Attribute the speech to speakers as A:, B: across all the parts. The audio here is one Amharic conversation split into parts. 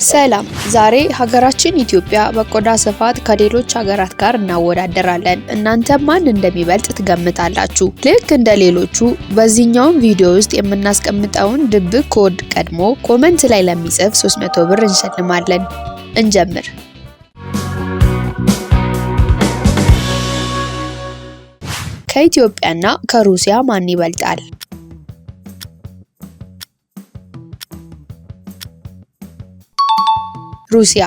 A: ሰላም፣ ዛሬ ሀገራችን ኢትዮጵያ በቆዳ ስፋት ከሌሎች ሀገራት ጋር እናወዳደራለን። እናንተ ማን እንደሚበልጥ ትገምታላችሁ? ልክ እንደ ሌሎቹ በዚህኛውም ቪዲዮ ውስጥ የምናስቀምጠውን ድብቅ ኮድ ቀድሞ comment ላይ ለሚጽፍ 300 ብር እንሸልማለን። እንጀምር። ከኢትዮጵያና ከሩሲያ ማን ይበልጣል? ሩሲያ።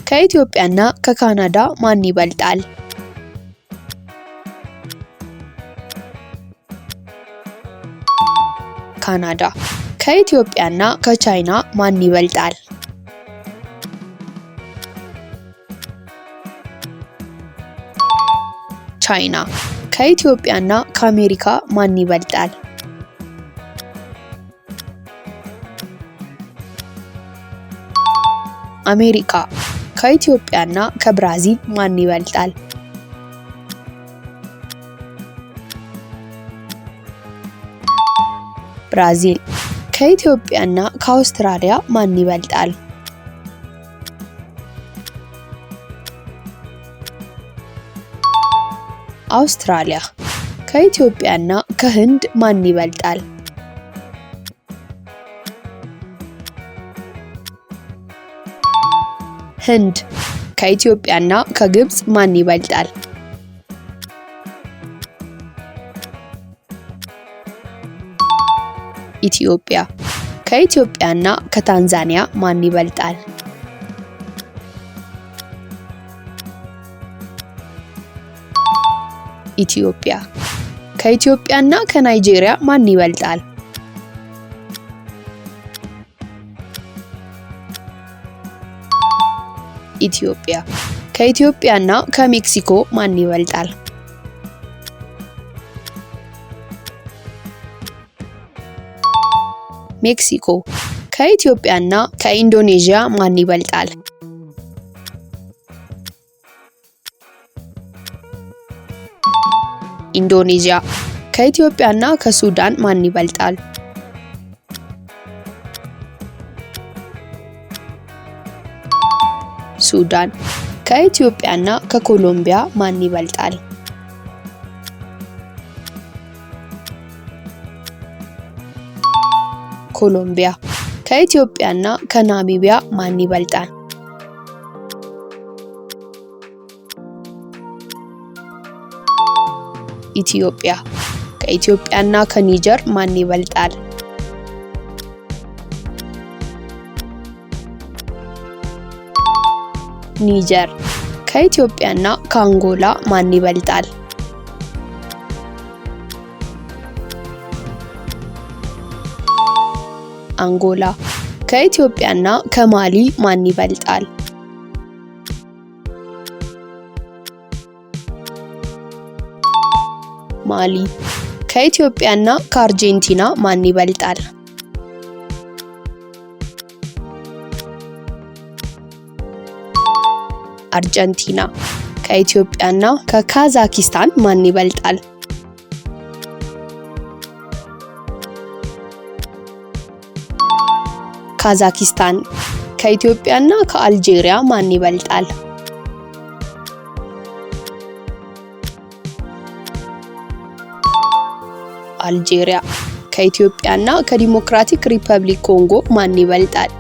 A: ከኢትዮጵያና ከካናዳ ማን ይበልጣል? ካናዳ። ከኢትዮጵያና ከቻይና ማን ይበልጣል? ቻይና። ከኢትዮጵያና ከአሜሪካ ማን ይበልጣል? አሜሪካ። ከኢትዮጵያና ከብራዚል ማን ይበልጣል? ብራዚል። ከኢትዮጵያና ከአውስትራሊያ ማን ይበልጣል? አውስትራሊያ። ከኢትዮጵያና ከህንድ ማን ይበልጣል? ህንድ። ከኢትዮጵያና ከግብጽ ማን ይበልጣል? ኢትዮጵያ። ከኢትዮጵያና ከታንዛኒያ ማን ይበልጣል? ኢትዮጵያ። ከኢትዮጵያና ከናይጄሪያ ማን ይበልጣል? ኢትዮጵያ። ከኢትዮጵያና ከሜክሲኮ ማን ይበልጣል? ሜክሲኮ። ከኢትዮጵያና ከኢንዶኔዥያ ማን ይበልጣል? ኢንዶኔዥያ። ከኢትዮጵያና ከሱዳን ማን ይበልጣል? ሱዳን። ከኢትዮጵያና ከኮሎምቢያ ማን ይበልጣል? ኮሎምቢያ። ከኢትዮጵያና ከናሚቢያ ማን ይበልጣል? ኢትዮጵያ። ከኢትዮጵያና ከኒጀር ማን ይበልጣል? ኒጀር። ከኢትዮጵያና ከአንጎላ ማን ይበልጣል? አንጎላ። ከኢትዮጵያና ከማሊ ማን ይበልጣል? ማሊ። ከኢትዮጵያና ከአርጀንቲና ማን ይበልጣል? አርጀንቲና። ከኢትዮጵያና ከካዛኪስታን ማን ይበልጣል? ካዛኪስታን። ከኢትዮጵያና ከአልጄሪያ ማን ይበልጣል? አልጄሪያ። ከኢትዮጵያና ከዲሞክራቲክ ሪፐብሊክ ኮንጎ ማን ይበልጣል?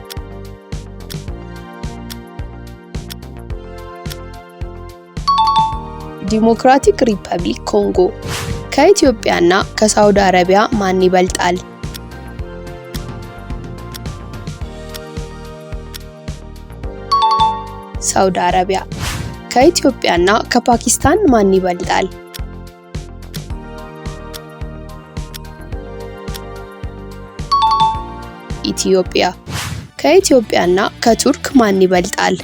A: ዲሞክራቲክ ሪፐብሊክ ኮንጎ። ከኢትዮጵያና ከሳውዲ አረቢያ ማን ይበልጣል? ሳውዲ አረቢያ። ከኢትዮጵያና ከፓኪስታን ማን ይበልጣል? ኢትዮጵያ። ከኢትዮጵያና ከቱርክ ማን ይበልጣል?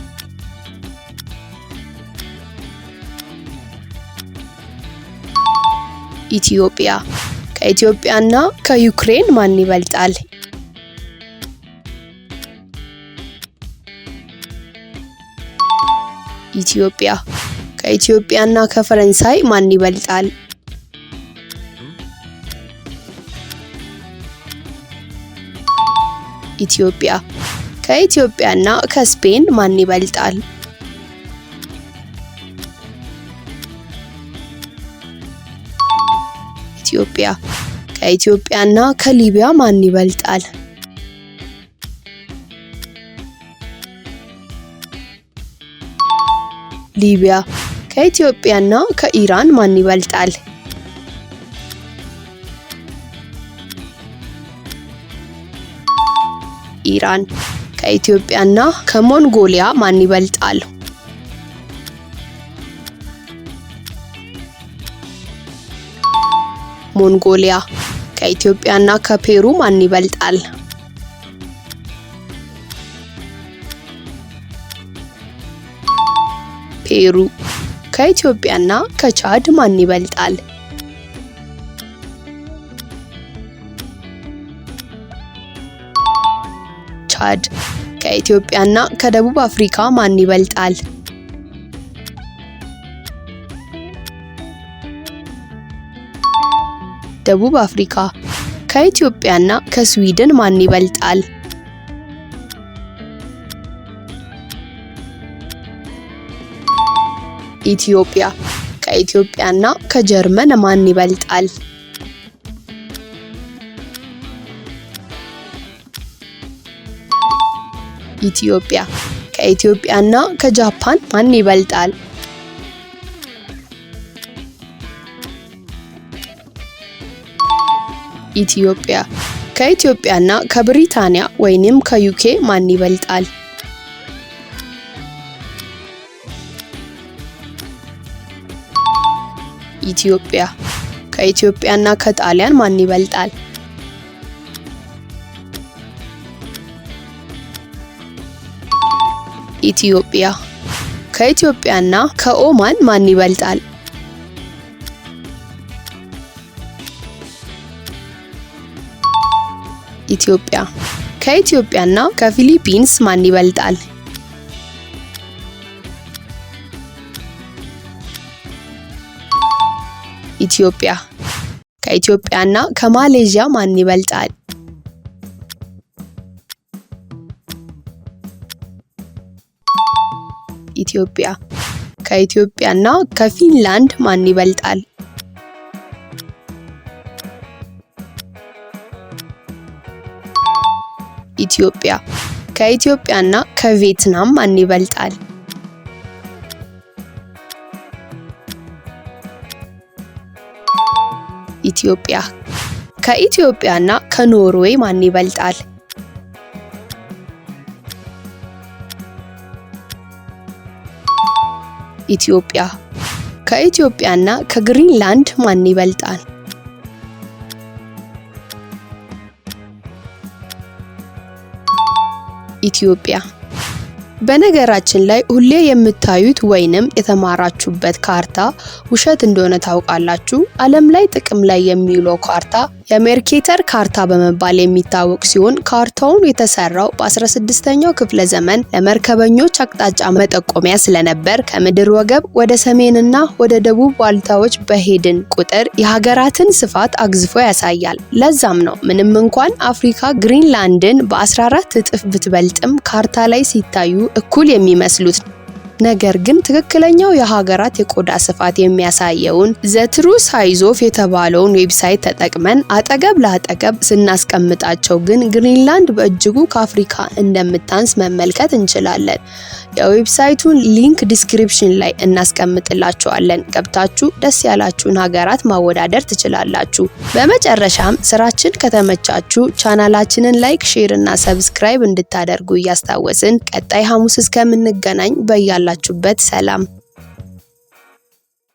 A: ኢትዮጵያ። ከኢትዮጵያና ከዩክሬን ማን ይበልጣል? ኢትዮጵያ። ከኢትዮጵያና ከፈረንሳይ ማን ይበልጣል? ኢትዮጵያ። ከኢትዮጵያና ከስፔን ማን ይበልጣል? ኢትዮጵያ። ከኢትዮጵያና ከሊቢያ ማን ይበልጣል? ሊቢያ። ከኢትዮጵያና ከኢራን ማን ይበልጣል? ኢራን። ከኢትዮጵያና ከሞንጎሊያ ማን ይበልጣል? ሞንጎሊያ። ከኢትዮጵያና ከፔሩ ማን ይበልጣል? ፔሩ። ከኢትዮጵያና ከቻድ ማን ይበልጣል? ቻድ። ከኢትዮጵያና ከደቡብ አፍሪካ ማን ይበልጣል? ደቡብ አፍሪካ። ከኢትዮጵያና ከስዊድን ማን ይበልጣል? ኢትዮጵያ። ከኢትዮጵያና ከጀርመን ማን ይበልጣል? ኢትዮጵያ። ከኢትዮጵያና ከጃፓን ማን ይበልጣል? ኢትዮጵያ። ከኢትዮጵያና ከብሪታንያ ወይንም ከዩኬ ማን ይበልጣል? ኢትዮጵያ። ከኢትዮጵያና ከጣሊያን ማን ይበልጣል? ኢትዮጵያ። ከኢትዮጵያና ከኦማን ማን ይበልጣል? ኢትዮጵያ። ከኢትዮጵያና ከፊሊፒንስ ማን ይበልጣል? ኢትዮጵያ። ከኢትዮጵያና ከማሌዥያ ማን ይበልጣል? ኢትዮጵያ። ከኢትዮጵያና ከፊንላንድ ማን ይበልጣል? ኢትዮጵያ። ከኢትዮጵያና ከቪየትናም ማን ይበልጣል? ኢትዮጵያ። ከኢትዮጵያና ከኖርዌይ ማን ይበልጣል? ኢትዮጵያ። ከኢትዮጵያና ከግሪንላንድ ማን ይበልጣል? ኢትዮጵያ። በነገራችን ላይ ሁሌ የምታዩት ወይንም የተማራችሁበት ካርታ ውሸት እንደሆነ ታውቃላችሁ። ዓለም ላይ ጥቅም ላይ የሚውለው ካርታ የሜርኬተር ካርታ በመባል የሚታወቅ ሲሆን ካርታውን የተሰራው በ16ኛው ክፍለ ዘመን ለመርከበኞች አቅጣጫ መጠቆሚያ ስለነበር ከምድር ወገብ ወደ ሰሜንና ወደ ደቡብ ዋልታዎች በሄድን ቁጥር የሀገራትን ስፋት አግዝፎ ያሳያል። ለዛም ነው ምንም እንኳን አፍሪካ ግሪንላንድን በ14 እጥፍ ብትበልጥም ካርታ ላይ ሲታዩ እኩል የሚመስሉት። ነገር ግን ትክክለኛው የሀገራት የቆዳ ስፋት የሚያሳየውን The True Size of የተባለውን website ተጠቅመን አጠገብ ለአጠገብ ስናስቀምጣቸው ግን ግሪንላንድ በእጅጉ ከአፍሪካ እንደምታንስ መመልከት እንችላለን። የ website ኡን link description ላይ እናስቀምጥላችኋለን። ገብታችሁ ደስ ያላችሁን ሀገራት ማወዳደር ትችላላችሁ። በመጨረሻም ስራችን ከተመቻችሁ ቻናላችንን like፣ share እና subscribe እንድታደርጉ እያስታወስን ቀጣይ ሐሙስ እስከምንገናኝ በያላችሁበት ሰላም።